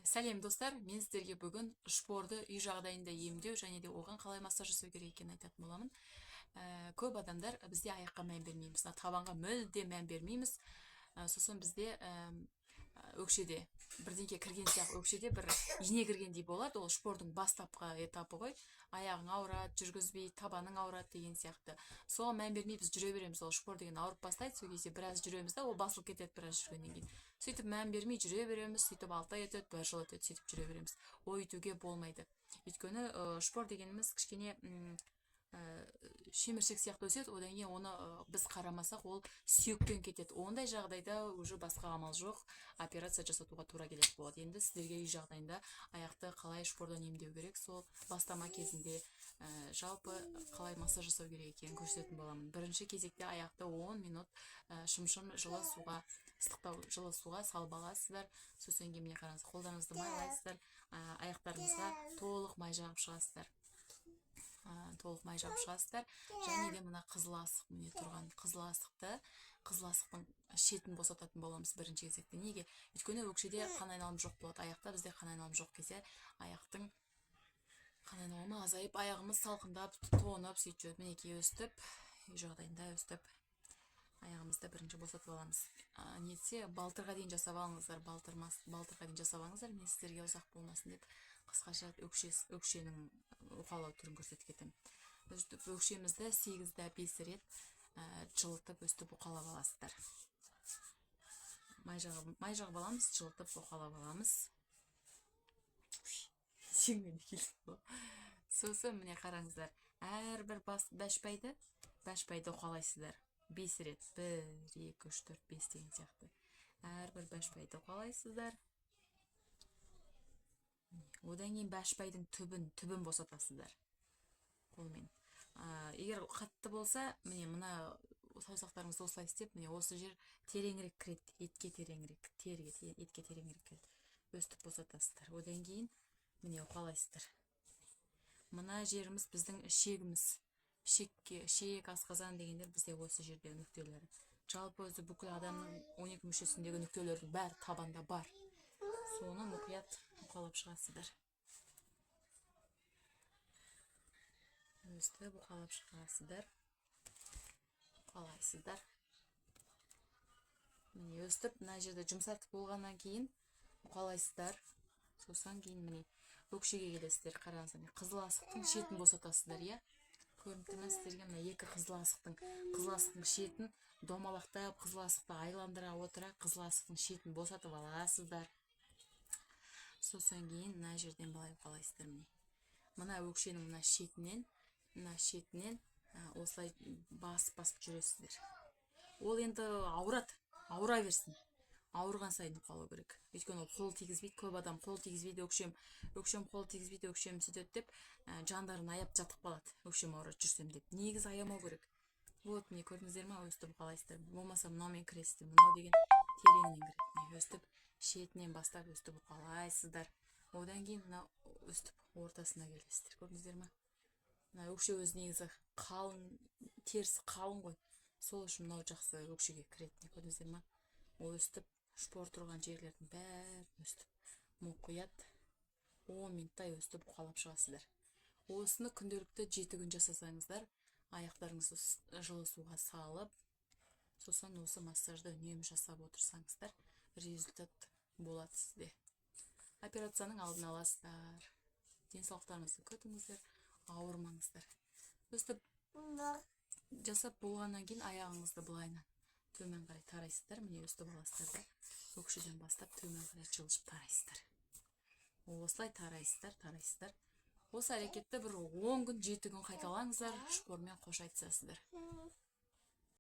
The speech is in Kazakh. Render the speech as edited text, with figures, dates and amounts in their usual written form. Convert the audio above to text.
Сәлем, достар! Мен сіздерге бүгін шпорды үй жағдайында емдеу және де оған қалай массаж жасау керек екенін айтатын боламын. Көп адамдар бізде аяққа мән бермейміз, мына табанға мүлде мән бермейміз. Сосын бізде өкшеде бірдеңке кірген сияқты, өкшеде бір ине кіргендей болады. Ол шпордың бастапқы этапы ғой. Аяғың ауырады, жүргізбейді, табаның ауырады деген сияқты. Соған мән бермей біз жүре береміз. Ол шпор деген ауырып бастайды. Сол кезде біраз жүреміз да, ол басылып кетеді біраз жүргеннен кейін. Сөйтіп мән бермей жүре береміз. Сөйтіп 6 ай өтеді, бір жыл өтеді, сөйтіп жүре береміз. Өйтуге болмайды, өйткені шпор дегеніміз кішкене шеміршек сияқты өседі. Одан кейін оны біз қарамасақ, ол сүйектен кетеді. Ондай жағдайда уже басқа амал жоқ, операция жасатуға тура келетін болады. Енді сіздерге үй жағдайында аяқты қалай шпордан емдеу керек, сол бастама кезінде жалпы қалай массаж жасау керек екенін көрсететін боламын. Бірінші кезекте аяқты 10 минут шым-шым жылы суға, ыстықтау жылы суға салып аласыздар. Сосын кейін, міне, қараңыз, қолдарыңызды майлайсыздар, аяқтарыңызға толық май жағып шығасыздар, толық май жағып шығасыздар. Және де мына қызыл асық, міне, тұрған қызыл асықты, қызыл асықтың шетін босататын боламыз бірінші кезекте. Неге? Өйткені өкшеде қан айналым жоқ болады. Аяқта бізде қан айналым жоқ кезде аяқтың қан айналымы азайып, аяғымыз салқындап, тоңып, сөйтіп жүреді. Мінекей, өстіп үй жағдайында өстіп аяғымызды бірінші босатып аламыз. Нетсе, балтырға дейін жасап алыңыздар, балтырға дейін жасап алыңыздар. Мен сіздерге ұзақ болмасын деп қысқаша өкшенің уқалау түрін көрсетіп кетемін. Өстіп өкшемізді 8-де 5 рет жылытып, өстіп уқалап аласыздар. Май жағып аламыз, жылытып уқалап аламыз. Сенімен келдік қой. Сосын, міне, қараңыздар, әрбір бас бәшбайды уқалайсыздар бес рет: бір, екі, үш, төрт, бес деген сияқты. Әрбір бәшбайды уқалайсыздар. Одан кейін бәшбайдың түбін босатасыздар қолмен. Егер қатты болса, міне, мына саусақтарыңызды осылай істеп, міне, осы жер тереңірек кіреді етке, тереңірек теріге, етке тереңірек кіреді. Өстіп босатасыздар. Одан кейін, міне, уқалайсыздар. Мына жеріміз біздің ішегіміз, ішекке, ішек, асқазан дегендер бізде осы жерде нүктелері. Жалпы өзі бүкіл адамның 12 мүшесіндегі нүктелердің бәрі табанда бар. Соны мұқият уқалап шығасыздар, өстіп уқалап шығасыздар, уқалайсыздар. Міне, өстіп мына жерде жұмсартып болғаннан кейін уқалайсыздар. Сосын кейін, міне, өкшеге келесіздер. Қараңыздар, міне, қызыл асықтың шетін босатасыздар, иә, көрініп тұр ма сіздерге? Мына екі қызыл асықтың шетін домалақтап, қызыл асықты айландыра отыра, қызыл асықтың шетін босатып аласыздар. Сосын кейін мына жерден былай уқалайсыздар. Міне, мына өкшенің мына шетінен осылай басып басып жүресіздер. Ол енді ауырады, ауыра берсін, ауырған сайын уқалау керек, өйткені ол қол тигізбейді. Көп адам қол тигізбейді, өкшем қол тигізбейді, өкшем сөйтеді деп, жандарын аяп жатып қалады, өкшем ауырады жүрсем деп. Негізі аямау керек. Вот, міне, көрдіңіздер ма? Өстіп уқалайсыздар. Болмаса мынаумен кіресіздер, мынау деген тереңінен кіреді. Міне, өстіп шетінен бастап өстіп уқалайсыздар. Одан кейін мына өстіп ортасына келесіздер. Көрдіңіздер ма? Мына өкше өзі негізі қалың, терісі қалың ғой, сол үшін мынау жақсы өкшеге кіреді. Міне, көрдіңіздер ма? Ол өстіп шпор тұрған жерлердің бәрін өстіп мұқият 10 минуттай өстіп уқалап шығасыздар. Осыны күнделікті 7 күн жасасаңыздар, аяқтарыңызды жылы суға салып, сосын осы массажды үнемі жасап отырсаңыздар, результат болады сізде. Операцияның алдын аласыздар. Денсаулықтарыңызды күтіңіздер, ауырмаңыздар. Өстіп жасап болғаннан кейін аяғыңызды былайынан төмен қарай тарайсыздар. Міне, өстіп аласыздар да, өкшеден бастап төмен қарай жылжып тарайсыздар. Осылай тарайсыздар, тарайсыздар. Осы әрекетті бір 10 күн, 7 күн қайталаңыздар, шпормен қош айтысасыздар.